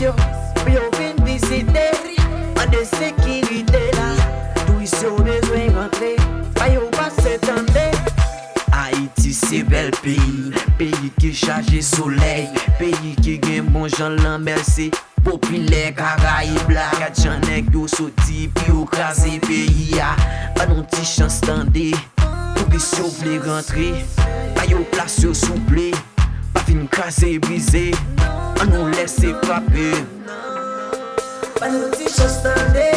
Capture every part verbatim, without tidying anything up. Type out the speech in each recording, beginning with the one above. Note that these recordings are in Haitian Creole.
Yo, pou yo vin vizite, an de sekirite la. Touris yo bezwen rantre, pa yo pase tande. Ayiti se bèl peyi, peyi ki chaje solèy, peyi ki gen bon jan lanmè, se popilè Karayib la. Gad jan nèg yo soti pou yo kraze peyi a. Ban nou ti chans tande, touris yo vle rantre, ba yo plas yo souple. Pa vin kraze brize, annou lèse frape. Ban nou ti chans tande,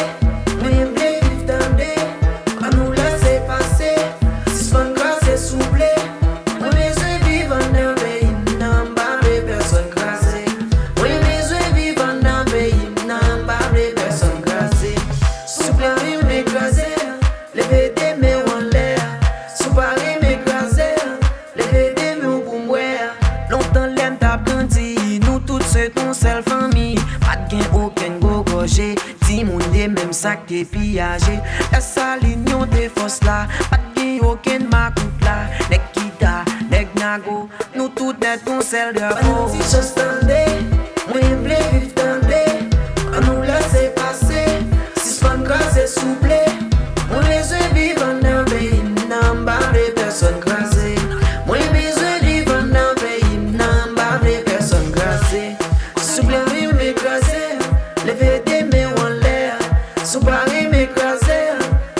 mwen vle viv tande. Annou lèse pase, sispann kraze souple. Mwen bezwen viv anndan peyi m nan, m pa vle pèsonn kraze. Mwen bezwen viv anndan peyi m nan, m pa vle pèsonn kraze. Si w pa renmen kraze, leve de men w anlè. Si w pa renmen kraze, leve de men w pou m wè. Lontan lè m t ap grandi, nou tout se t on sèl fanmi. Pa t gen okenn gwo gòje, timoun de menm sa k te pi aje. Lè sa linyon te fòs la, pa t gen okenn makout la. Nèg kita, nèg nago, nou tout nèt on sèl drapo. Ban nou ti chans tande, mwen vle viv tande. Annou lèse pase, sispann kraze souple. Mwen bezwen viv anndan peyi m nan, m pa vle pèsonn kraze. Mwen bezwen viv anndan peyi m nan, m pa vle pèsonn kraze. Si w pa renmen kraze, leve de men w anlè. Si w pa renmen kraze,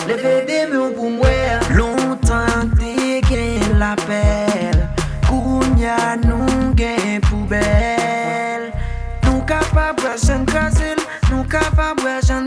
leve de men w pou m wè. Lontan te gen lapè, kounya nou gen poubèl. Nou kapab wè jan n kraze l, nou kapab wè jan n